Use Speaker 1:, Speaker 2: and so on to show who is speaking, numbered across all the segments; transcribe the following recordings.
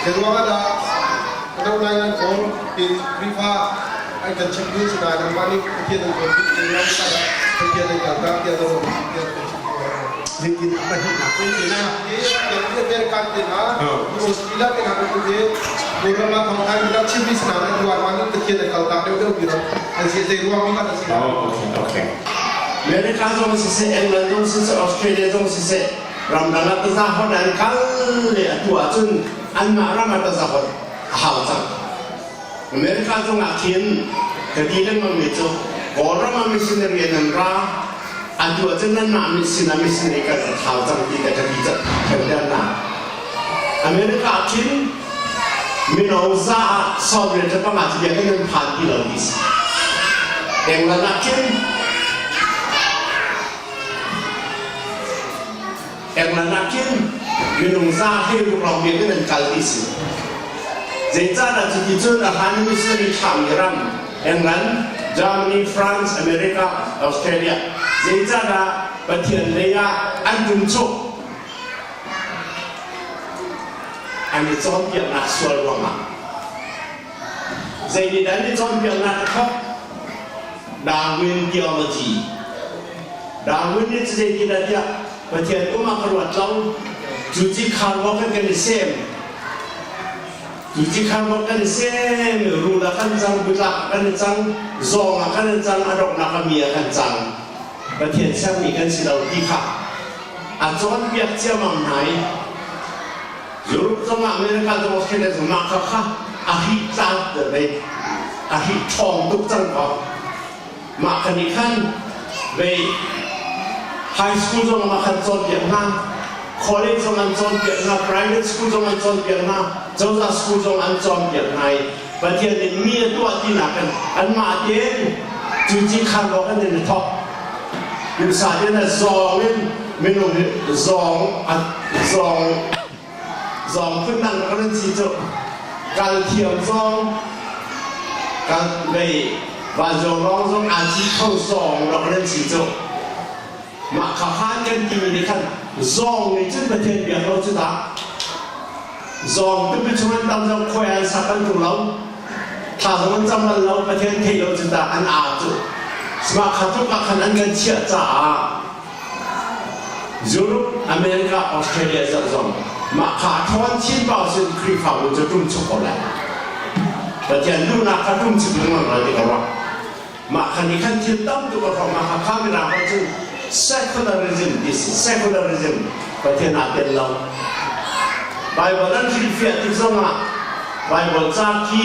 Speaker 1: Zeiruang ah dah ka doh lai nan kawl ti Khrihfa an kan chimh duh si nain anmah nih Pathian an kawl duh zeiruang ah dah Pathian an kaltak tiah doh an tiah kan chimh duh.
Speaker 2: Zeitin a pahnihnak cu ti na?
Speaker 1: American te hna, Australia te hna bantuk hi Kawlram ah thawngtha in rak chimmi si nain an ruah nih Pathian an kaltak deuhdeuh ti ram an si zei ruang mi kan si.
Speaker 2: Oh, okay, okay. America zong siseh, England zong siseh, Australia zong siseh, ramdang ah taza hot an kal le atu ahcun anmah ram ah taza hot a hau cang. America zong ah khin ka ti lengmang mi cu Kawlram ah missionary an ra atu ahcun nanmah sin ah missionary kan rat hau cang ti ka ti kan na. America ah khin mino za ah 75 cu biakinn an phan ti lo ti si. England ah khin England ah khin minung za hlei ruk lawng biakinn an kal ti si. Zeicahdah cuti cun a hlan missionary ṭhami ram England, Germany, France, America, Australia zeicahdah Pathian lei ah an ṭumchuk? An i cawnpiaknak sual ruangah. Zei nih dah an i cawnpiaknak a thawk? Darwin theology. Darwin nih cu zeitindah tiah Pathian um ah ka ruat lo. Cu ci khar maw kan kan i sem. Cu ci khar maw kan i sem. Rul ah kan cang, butlak ah kan i cang, zawng ah kan i cang, a donghnak ah mi ah kan cang. Pathian sermi kan si lo ti kha a cawnpiak ciammam hna i Europe zongah America zong Australia zong mah kha kha a ri tlang ve a ri ṭhawng tuk cang ko. Mah kha nih khan vei high school zong ah khan cawnpiak hna, college zong an cawnpiak hna, private school zong an cawnpiak hna, cozah school zong an cawnpiak hna i Pathian nih mi a tuah tinak in anmah tein cu ci khan lawng in an i thawk. Duhsah tein a zawng in minung hi zawng a zawng zawng phundang kan an si cu kal thiam zong kal vei vanzawng lawng zong aa ci kho zawng lawng an si cu mah kha han kan timi nih khan zawng nih cun Pathian biak lo cu ta zawng pipi chung an tam zong khuai an sak an tung lo thla zong an cam bal lo Pathian thei lo cu ta an aa cu mah kha tluk ah khan an kan chiah caah Europe, America, Australia zoh zong mah kha ṭhawn chin pau sin Khrihfabu cu ṭum chuk ko lai. Pathian duhnak kha ṭum chuk lengmang lai ti ka ruah. Mah kha nih khan thil tam tuk a hrawk. Mah kha kha mirang holh cun secularism ti si. Secularism Pathian aa tel lo. Bible an hrilhfiah tik zongah Bible ca khi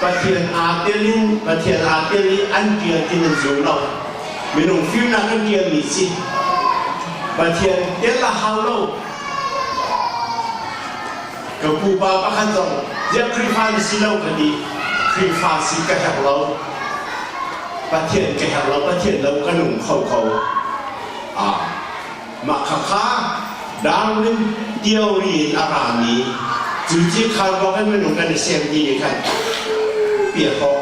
Speaker 2: Pathian aa tel in Pathian aa tel i an ṭial tin an zum lo. Minung fimnak kan ṭialmi si. Pathian tel a hau lo. Ka pupa pakhat zong ziah Khrihfa na si lo ka ti. Khrihfa si ka herh lo. Pathian ka herh lo. Pathian lo ka nung kho ko. Ah, mah khakha Darwin theory in a rami cu ci khar bak in minung kan i sem ti nih khan pia khawh.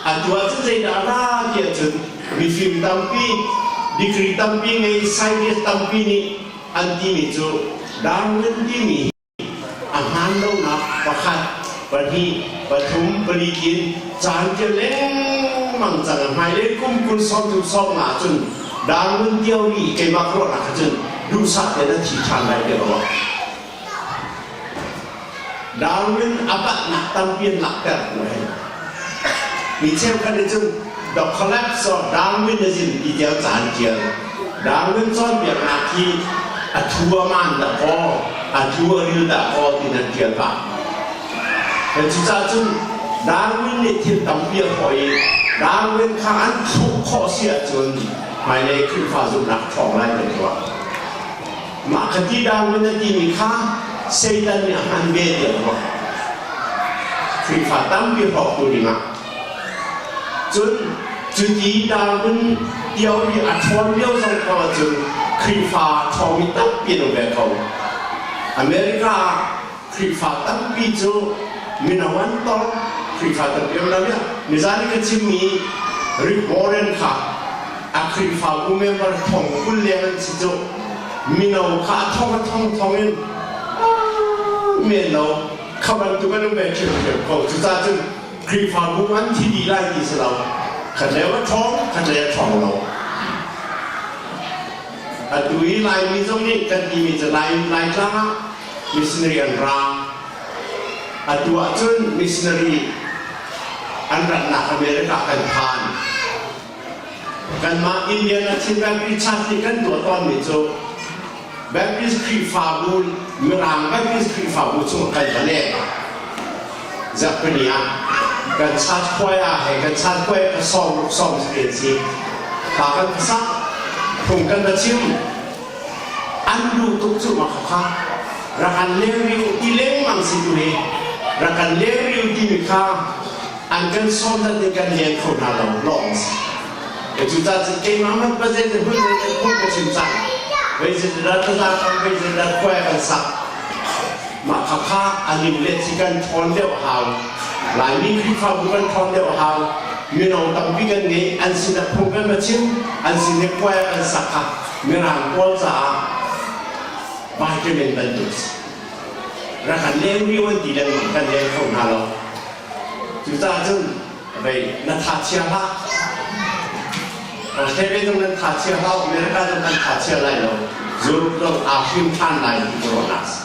Speaker 2: Atu ahcun zeidah a ra ti ahcun mifim tampi, degree tampi ngei, scientist tampi nih an timi cu Darwin timi hi a hmaan lonak pakhat, pahnih, pathum, pali tiin caan ṭial lengmang cang. A hmailei kum 20 sawmthum sawmnga ahcun Darwin theory keimah ruahnak ahcun duhsah tein a thi ṭhan lai ti a ruah. Darwin a palhnak tampi an langhter tu hei. Mi cheukhat nih cun The Collapse of Darwinism ti tiang ca an ṭial. Darwin cawnpiaknak hi a thu a maan dah kaw, a thu a ril dah kaw tiin an ṭial pah. Cucaah cun Darwin nih thil tampi a hrawh i Darwin kha an thluk khawh si ahcun hmailei Khrihfa zumhnak ṭhawng lai kan tuah. Mah kha ti Darwin a timi kha Satan nih a hman ve tiah ruah. Khrihfa tampi hrawktu dingah. Cun cuti Darwin theory a ṭhawn lio zong ko ahcun Khrihfa ṭhawngmi tampi an um ve ko. America ah Khrihfa tampi cu mino an tor. Khrihfa tampi an lo Nizan i ka chimmi Rick Warren kha a Khrihfabu member thong 20 leng an si cu mino kha a thong a thong thong in men lo. Kha bantuk an um ve ṭhiamṭhiam ko. Cucaah cun Khrihfabu an thi dih lai ti si lo. Khat lei a ṭhawng, khat lei a ṭhawng lo. Atu i Laimi zong nih kan timi cu Lai Laitlang ah missionary an ra. Atu ahcun missionary an ratnak America kan phan. Kanmah Indiana Chin Baptist Church nih kan tuah tawnmi cu Baptist Khrihfabu Mirang Baptist Khrihfabu chung kan va leng. Zarhpini ah kan church choir he kan church choir ka sawm ruk sawm si si pa kan sak phung kan va chim an duh tuk cu ma kha rak an leng riu ti lengmang si tu hi rak an leng riu timi kha an kan sawm zat nih kan leng kho hna lo lawng si. Cucaah cun keimah hmanh pa zei hmun zei phung ka chim cang. Vei zeidah taza kan vei zeidah khuai kan sak. Mah kha kha a lim le thi kan ṭhawn deuh hau. Laimi Khrihfabu kan ṭhawn deuh hau. Mino tampi kan ngei an sinah phung kan va chim an sin i khuai kan sak kha Mirang pawl caah vitamin bantuk si. Rak kan leng rio an ti lengmang kan leng kho hna lo. Cucaah cun vei na tha chia hlah. Australia zong nan tha chia hlah, America zong kan tha chia lai lo. Europe zong aa hrim ṭhan lai ti ka ruahnak si.